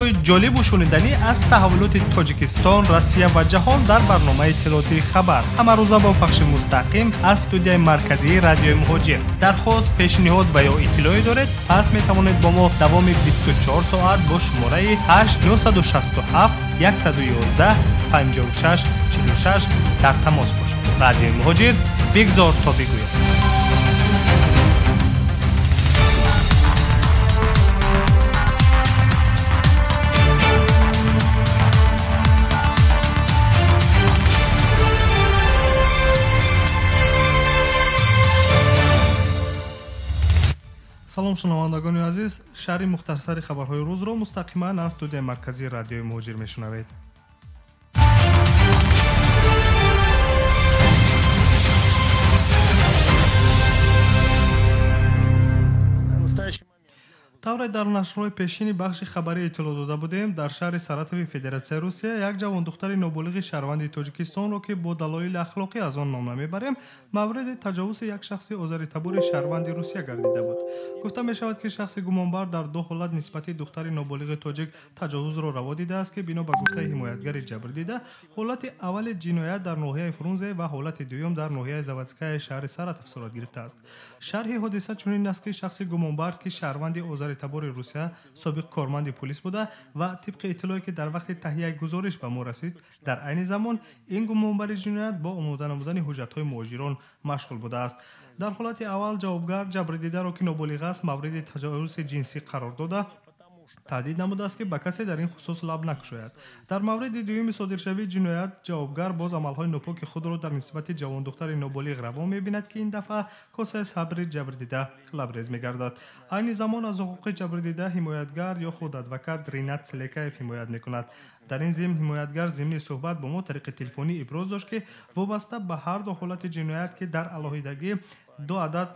Хабарҳои ҷолибу шуниданӣ аз таҳаввулоти Тоҷикистон, Россия ва ҷаҳон дар барномаи иттилоотии «Хабар» ҳамарӯза бо пахши мустақим аз студияи марказии Радиои Муҳоҷир. Дархост, пешниҳод ва ё иттилоъе доред, пас метавонед бо мо давоми 24 соат бо шумораи 8 967 111 56 46 дар тамос бошед. Радиои Муҳоҷир, бигзор то бигӯяд. Салом, шунавандагони азиз, шарҳи мухтасари хабарҳои рӯзро мустақиман аз студияи марказии Радиои Муҳоҷир мешунавед. Тавре дар нашрҳои пешини бахши хабарӣ иттилоъ дода будем, дар шаҳри Саратови Федератсияи Русия як ҷавондухтари ноболиғи шаҳрванди Тоҷикистонро, ки бо далоили ахлоқӣ аз он ном намебарем, мавриди таҷовузи як шахси озаритабори шаҳрванди Русия гардида буд. Гуфта мешавад, ки шахси гумонбар дар ду ҳолат нисбати духтари ноболиғи тоҷик таҷовузро раво дидааст, ки бино ба гуфтаи ҳимоятгари ҷабрдида, ҳолати аввали ҷиноят дар ноҳияи Фрунзе ва ҳолати дуюм дар ноҳияи Заводская шаҳри Саратов сурат гирифтааст. Шарҳи ҳодиса чунин аст, ки шахси гумонбар, ки шаҳрванди озаритабори Русия, собиқ корманди пулис буда ва тибқи иттилое, ки дар вақти таҳияи гузориш ба мо расид, дар айни замон ин гумонбари ҷиноят бо омода намудани ҳуҷҷатҳои муҳоҷирон машғул будааст. Дар ҳолати аввал ҷавобгар ҷабрдидаро, ки ноболиғ аст, мавриди таҷовузи ҷинсӣ қарор дода, таҳдид намудааст, ки ба касе дар ин хусус лаб накушояд. Дар мавриди дуюми содиршавии ҷиноят ҷавобгар боз амалҳои нопоки худро дар нисбати ҷавондухтари ноболиғ раво мебинад, ки ин дафъа косаи сабри ҷабрдида лабрез мегардад. Айни замон аз ҳуқуқи ҷабрдида ҳимоятгар ё худ адвокат Ринат Селекаев ҳимоят мекунад. Дар ин зимн ҳимоятгар зимни суҳбат бо мо тариқи телефонӣ иброз дошт, ки вобаста ба ҳар ду ҳолати ҷиноят, ки дар алоҳидагӣ ду адад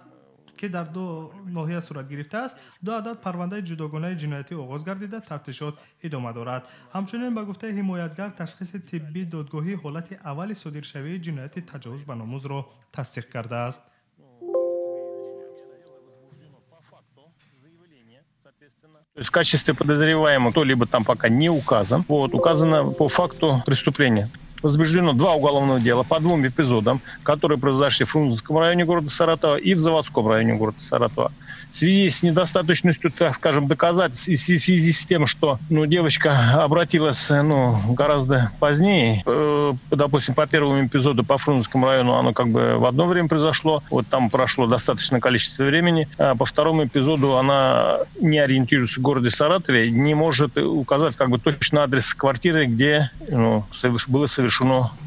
ки дар ду ноҳия сурат гирифтааст, ду адад парвандаи ҷудогонаи ҷиноятӣ оғоз гардида, тафтишот идома дорад. Ҳамчунин, ба гуфтаи ҳимоятгар, ташхиси тиббии додгоҳӣ ҳолати аввали содиршавии ҷинояти таҷовуз ба номузро тасдиқ кардааст. В качестве подозреваемого кто-либо там пока не указан. Вот, указано по факту преступления. Возбуждено два уголовных дела по двум эпизодам, которые произошли в Фрунзенском районе города Саратова и в Заводском районе города Саратова. В связи с недостаточностью, так скажем, доказательств, и в связи с тем, что девочка обратилась гораздо позднее, допустим, по первому эпизоду по Фрунзенскому району оно как бы в одно время произошло, вот там прошло достаточное количество времени, а по второму эпизоду она не ориентируется в городе Саратове, не может указать как бы точно адрес квартиры, где было совершено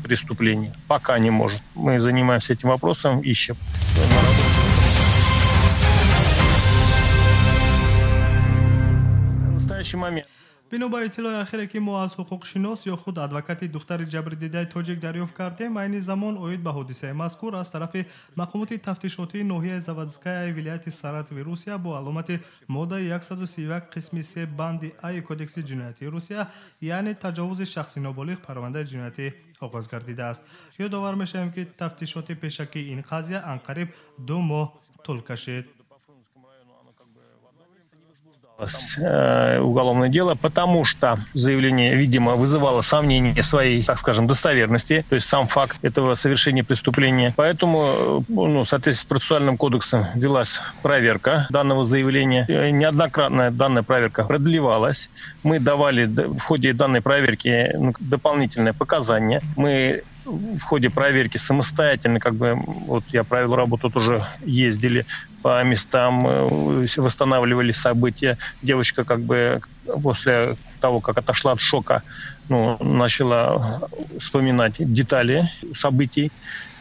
преступление. Пока не может. Мы занимаемся этим вопросом, ищем. В настоящий момент. Бино ба иттилои ахире, ки мо аз ҳуқуқшинос ё худ адвокати духтари ҷабрдидаи тоҷик дарёфт кардем, айни замон оид ба ҳодисаи мазкур аз тарафи мақомоти тафтишотии ноҳияи Заводскаяи вилояти Саратови Русия бо аломати моддаи 131 қисми 3 банди Аи Кодекси ҷиноятии Русия, яъне таҷовузи шахси ноболиғ, парвандаи ҷиноятӣ оғоз гардидааст. Ёдовар мешавем, ки тафтишоти пешакии ин қазия анқариб 2 моҳ тӯл кашид. Уголовное дело, потому что заявление, видимо, вызывало сомнения своей, так скажем, достоверности, то есть сам факт этого совершения преступления. Поэтому, в соответствии с процессуальным кодексом велась проверка данного заявления. Неоднократно данная проверка продлевалась. Мы давали в ходе данной проверки дополнительные показания. Мы в ходе проверки самостоятельно, как бы, вот я провел работу, тоже ездили по местам, восстанавливали события. Девочка как бы после того, как отошла от шока, начала вспоминать детали событий.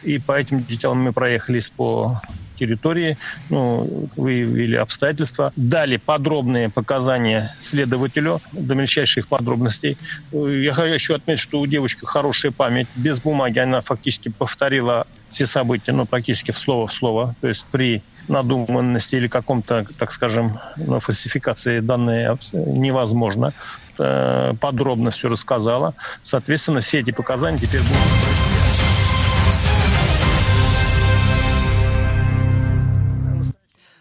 И по этим деталям мы проехались по территории, выявили обстоятельства, дали подробные показания следователю до мельчайших подробностей. Я хочу отметить, что у девочки хорошая память. Без бумаги она фактически повторила все события, практически в слово, То есть при надуманности или каком-то, так скажем, фальсификации данные невозможно. Подробно все рассказала. Соответственно, все эти показания теперь будут...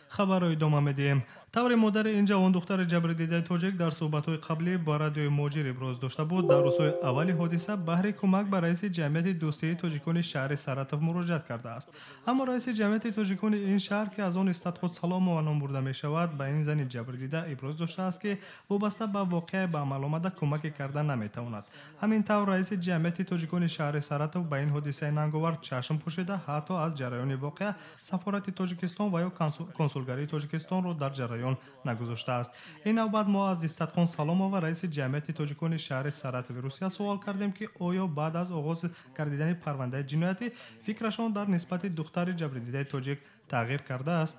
Хабарро идома медиҳем. Тавре модари ин ҷавондухтари ҷабрдидаи тоҷик дар суҳбатҳои қаблӣ ба радиои Муҳоҷир иброз дошта буд, дар рӯзҳои аввали ҳодиса баҳри кӯмак ба раиси ҷамъияти дӯстии тоҷикони шаҳри Саратов муроҷиат кардааст. Аммо раиси ҷамъияти тоҷикони ин шаҳр, ки аз он Истатхон Саломова ном бурда мешавад, ба ин зани ҷабрдида иброз доштааст, ки вобаста ба воқеа ба амал омада кӯмаке карда наметавонад. Ҳамин тавр раиси ҷамъияти тоҷикони шаҳри Саратов ба ин ҳодисаи нанговар чашм пӯшида, ҳатто аз ҷараёни воқеа сафорати Тоҷикистон ва ё консулгарии Тоҷикистонро дар ҷараён нагузоштааст. Ин навбат мо аз Истатхон Саломова, раиси ҷамъияти тоҷикони шаҳри Саратови Русия, суол кардем, ки оё баъд аз оғоз гардидани парвандаи ҷиноятӣ фикрашон дар нисбати духтари ҷабрдидаи тоҷик тағйир кардааст.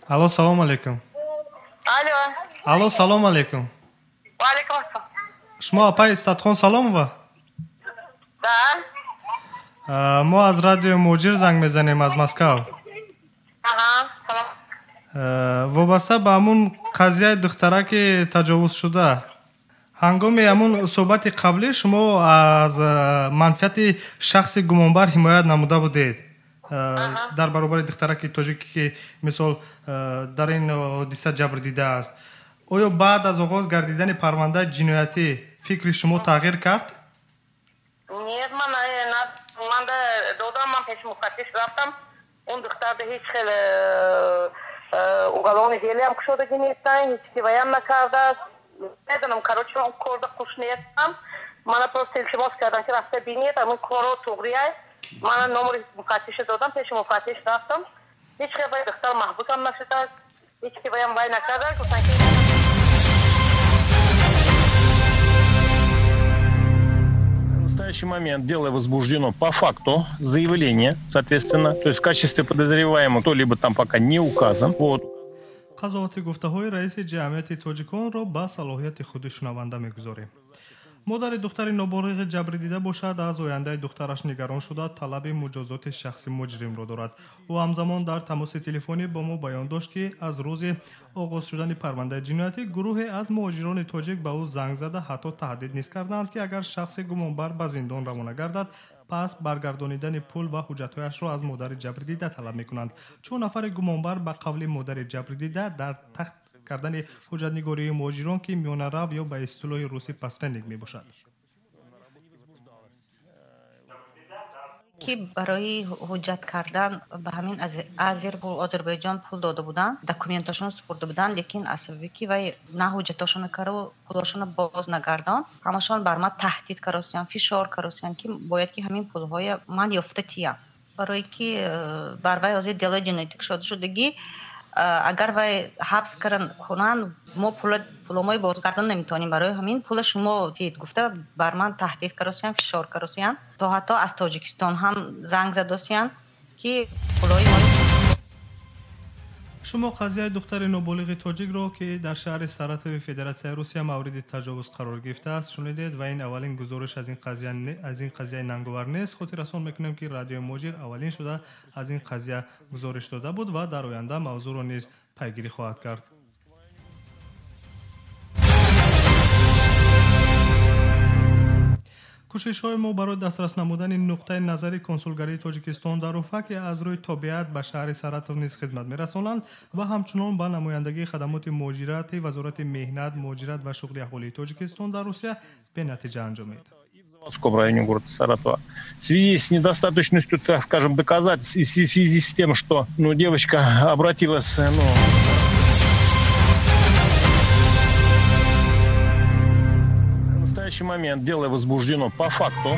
Алло, салом алейкум. Алло, салом алейкум. Шумо апаи Истатхон Саломова? Мо аз радиои Муҳоҷир занг мезанем аз Москав. Вобаста ба ҳамун қазияи духтараки таҷовузшуда, ҳангоми ҳамун суҳбати қаблӣ шумо аз манфиати шахси гумонбар ҳимоят намуда будед дар баробари духтараки тоҷике, ки мисол дар ин ҳодиса ҷабр дидааст. Оё баъд аз оғоз гардидани парвандаи ҷиноятӣ фикри шумо тағйир кард? Нет, ман додам, ман пеши муфаттиш рафтам. Он духтарда ҳеҷ хел уголовный дело ам кушодагӣ нестан, ҳеҷ ки ваям накардааст. Медонам, короче, он корда хуш нестам. Мана просто илтимос кардам, ки рафта бинед, ҳамин корро туғрияй. Мана номери муфаттиша додам, пеши муфаттиш рафтам. Ҳеҷ хел вай духтар маҳбусам нашудааст, ҳеҷ ки ваям вай накардааст. Гуфтан ки В настоящий момент дело возбуждено по факту заявления, соответственно, то есть в качестве подозреваемого кто-либо там пока не указан. Вот. Қазовати гуфтаҳои раиси ҷамъияти тоҷиконро ба салоҳияти худи шунаванда мегузорем. Модари духтари ноболиғи ҷабрдида бошад, аз ояндаи духтараш нигарон шуда, талаби муҷозоти шахси муҷримро дорад. Ӯ ҳамзамон дар тамоси телефонӣ бо мо баён дошт, ки аз рӯзи оғоз шудани парвандаи ҷиноятӣ гурӯҳе аз муҳоҷирони тоҷик ба ӯ занг зада, ҳатто таҳдид низ карданд, ки агар шахси гумонбар ба зиндон равона гардад, пас баргардонидани пул ва ҳуҷҷатҳояшро аз модари ҷабрдида талаб мекунанд. Чун нафари гумонбар ба қавли модари ҷабрдида дар тахт кардани ҳуҷҷатнигории муҳоҷирон, ки миёнарав ё ба истилоҳи русӣ посредник мебошад. Ки барои ҳуҷҷат кардан ба ҳамин Озарбойҷон пул дода буданд, документашонро супурда буданд, лекин аз сабаби ки вай на ҳуҷҷатошонро карду пулошонро боз нагардонд, ҳамашон бар ман таҳдид каросиян, фишор каросиян, ки бояд ки ҳамин пулҳоя ман ёфта тиям. Барое ки бар вай ҳозир делои ҷиноятӣ кушода шудагӣ, агар вай ҳабс кунанд, мо пуломои бозгардон наметавонем. Барои ҳамин пула шумо дид гуфта бар ман таҳдид каросиян, фишор каросиян, то ҳатто аз Тоҷикистон ҳам занг задосиян, ки пулои мо. Шумо қазияи духтари ноболиғи тоҷикро, ки дар шаҳри Саратови Федератсияи Русия мавриди таҷовуз қарор гирифтааст, шунидед ва ин аввалин гузориш аз ин қазияи нанговар нест. Хотиррасон мекунем, ки радиои Муҳоҷир аввалин шуда аз ин қазия гузориш дода буд ва дар оянда мавзӯъро низ пайгирӣ хоҳад кард. Кӯшишҳои мо барои дастрас намудани нуқтаи назари консулгарии Тоҷикистон дар Уфа, ки аз рӯи тобеат ба шаҳри Саратов низ хидмат мерасонанд ва ҳамчунон ба намояндагии хадамоти муҳоҷирати Вазорати меҳнат, муҳоҷират ва шуғли аҳолии Тоҷикистон дар Русия бенатиҷа анҷомид. В районе города Саратова. В связи с недостаточностью, так скажем, доказательств и в связи с тем, что, ну, девочка обратилась, ну, в настоящий момент дело возбуждено по факту.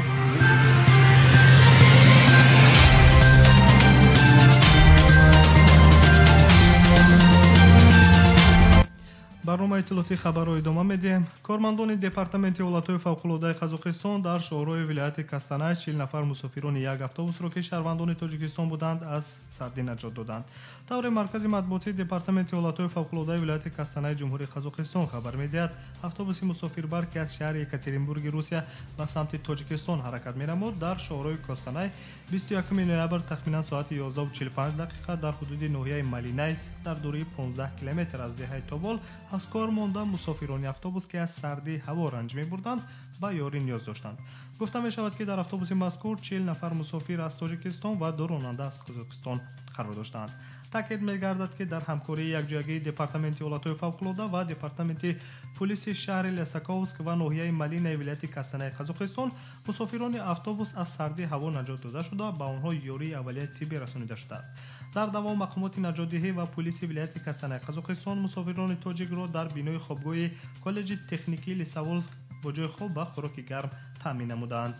Барномаи иттилоотии хабарро идома медиҳем. Кормандони департаменти ҳолатҳои фавқулодаи Қазоқистон дар шоҳроҳи вилояти Кастанай 40 нафар мусофирони як автобусро, ки шаҳрвандони Тоҷикистон буданд, аз сардӣ наҷот доданд. Тавре маркази матбуотии департаменти ҳолатҳои фавқулодаи вилояти Кастанаи Ҷумҳурии Қазоқистон хабар медиҳад, автобуси мусофирбар, ки аз шаҳри Екатеринбурги Русия ба самти Тоҷикистон ҳаракат менамуд, дар шоҳроҳи Костанай 21 ноябр тахминан соати 11:45 дақиқа дар ҳудуди ноҳияи Малинай дар дурии 15 километр аз деҳаи Тобол аз кор монда, мусофирони автобус, ки аз сардии ҳаво ранҷ мебурданд, ба ёрӣ ниёз доштанд. Гуфта мешавад, ки дар автобуси мазкур 40 нафар мусофир аз Тоҷикистон ва 2 ронанда аз Қазоқистон қарор доштанд. Таъкид мегардад, ки дар ҳамкории якҷоягии Департаменти ҳолатҳои фавқулода ва Департаменти пулиси шаҳри Лесаковск ва ноҳияи Малинаи вилояти Кастанаи Қазоқистон мусофирони автобус аз сардии ҳаво наҷот дода шуда, ба онҳо ёрии аввалияи тиббӣ расонида шудааст. Дар давом мақомоти наҷотдиҳӣ ва пулиси вилояти Кастанаи Қазоқистон мусофирони тоҷикро дар бинои хобгоҳи коллеҷи техникии Лесоволск бо ҷои хоб ва хӯроки гарм таъмин намуданд.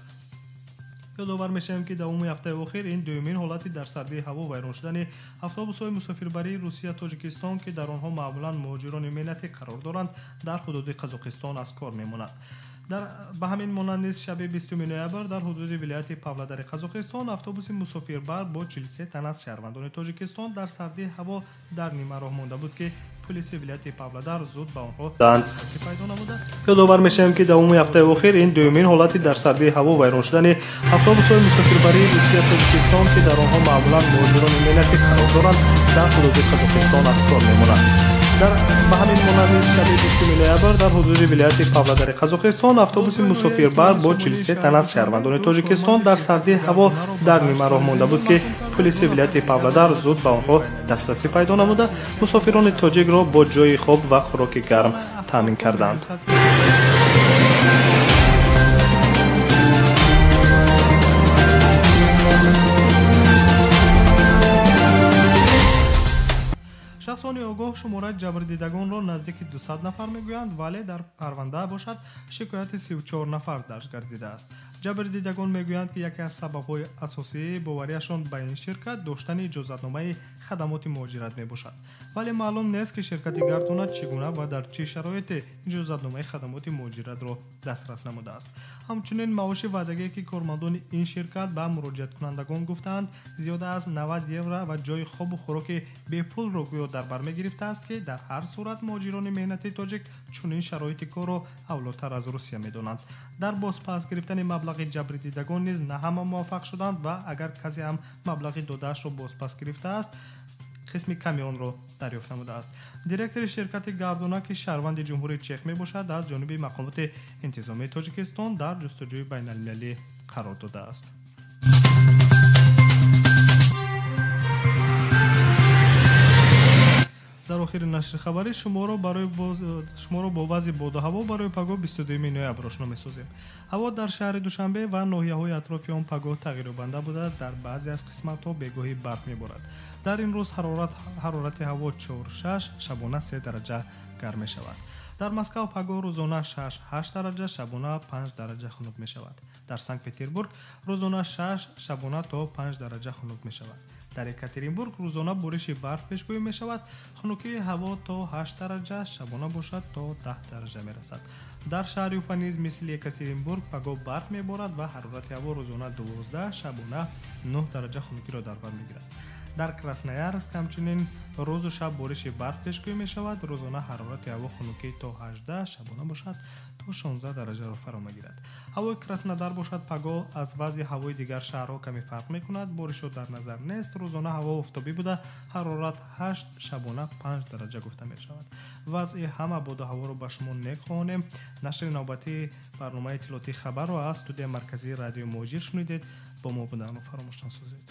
Ёдовар мешавем, ки давоми ҳафтаи охир ин дуюмин ҳолати дар сардии ҳаво вайрон шудани автобусҳои мусофирбарии Русия Тоҷикистон, ки дар онҳо маъмулан муҳоҷирони меҳнатӣ қарор доранд, дар ҳудуди Қазоқистон аз кор мемонад. Ба ҳамин монанд низ шаби 20 ноябр дар ҳудуди вилояти Павлодари Қазоқистон автобуси мусофирбар бо 43 тан аз шаҳрвандони Тоҷикистон дар сардии ҳаво дар нимароҳ монда буд, ки пулиси вилояти Павлодар зуд ба онҳо дастрасӣ пайдо намуда. Ёдовар мешавем, ки давоми ҳафтаи охир ин дуюмин ҳолати дар сардии ҳаво вайрон шудани автобусҳои мусофирбарии Русия Тоҷикистон, ки дар онҳо маъмулан муҳоҷирони меҳнатӣ қарор доранд, дар ҳудуди Қазоқистон аз кор мемонад. Ба ҳамин монанд низ шаби 20 ноябр дар ҳудуди вилояти Павлодари Қазоқистон автобуси мусофирбар бо 43 тан аз шаҳрвандони Тоҷикистон дар сардии ҳаво дар нимароҳ монда буд, ки пулиси вилояти Павлодар зуд ба онҳо дастрасӣ пайдо намуда, мусофирони тоҷикро бо ҷои хоб ва хӯроки гарм таъмин карданд. Шахсони огоҳ шумораи ҷабрдидагонро наздики 200 нафар мегӯянд, вале дар парванда бошад шикояти 34 нафар дарҷ гардидааст. Ҷабрдидагон мегӯянд, ки яке аз сабабҳои асосии боварияшон ба ин ширкат доштани иҷозатномаи хадамоти муҳоҷират мебошад. Вале маълум нест, ки ширкати гардона чӣ гуна ва дар чӣ шароите иҷозатномаи хадамоти муҳоҷиратро дастрас намудааст. Ҳамчунин маоши ваъдагие, ки кормандони ин ширкат ба муроҷиаткунандагон гуфтаанд, зиёда аз 90 евро ва ҷои хобу хӯроки бепулро гӯё дар бар мегирифтааст, ки дар ҳар сурат муҳоҷирони меҳнатии тоҷик чунин шароити корро авлотар аз Русия медонанд. Дар бозпас гирифтани маблағи ҷабрдидагон низ на ҳама муваффақ шуданд ва агар касе ҳам маблағи додаашро бозпас гирифтааст, қисми ками онро дарёфт намудааст. Директори ширкати гардона, ки шаҳрванди Ҷумҳурии Чех мебошад, аз ҷониби мақомоти интизомии Тоҷикистон дар ҷустуҷӯи байналмилалӣ қарор додааст. Дар охири нашри хабарӣ шуморо бо вазъи боду ҳаво барои пагоҳ 22 ноябр ошно месозем. Ҳаво дар шаҳри Душанбе ва ноҳияҳои атрофи он пагоҳ тағйирёбанда буда, дар баъзе аз қисматҳо бегоҳӣ барф меборад. Дар ин рӯз ҳарорати ҳаво 4-6, шабона 3 дараҷа гарм мешавад. Дар Москва пагоҳ рӯзона 6-8 дараҷа, шабона 5 дараҷа хунук мешавад. Дар Санкт-Петербург рӯзона 6, шабона то 5 дараҷа хунук мешавад. Дар Екатеринбург рӯзона бориши барф пешгӯӣ мешавад. Хунукии ҳаво то 8 дараҷа, шабона бошад то 10 дараҷа мерасад. Дар шаҳри Уфа низ мисли Екатеринбург пагоҳ барф меборад ва ҳарорати ҳаво рӯзона 12, шабона 9 дараҷа хунукиро дар бар мегирад. Дар Красноярск ҳамчунин рӯзу шаб бориши барф пешгӯӣ мешавад. Рӯзона ҳарорати ҳаво хунукӣ то 18, шабона бошад то 16 дараҷаро фаро мегирад. Ҳавои Краснодар бошад пагоҳ аз вазъи ҳавои дигар шаҳрҳо каме фарқ мекунад. Боришот дар назар нест. Рӯзона ҳаво офтобӣ буда, ҳарорат 8, шабона 5 дараҷа гуфта мешавад. Вазъи ҳама боду ҳаворо ба шумо нек хоҳонем. Нашри навбатии барномаи иттилоотии хабарро аз студияи марказии радиои Муҳоҷир шунидед. Бо мо буданро фаромӯш насозед.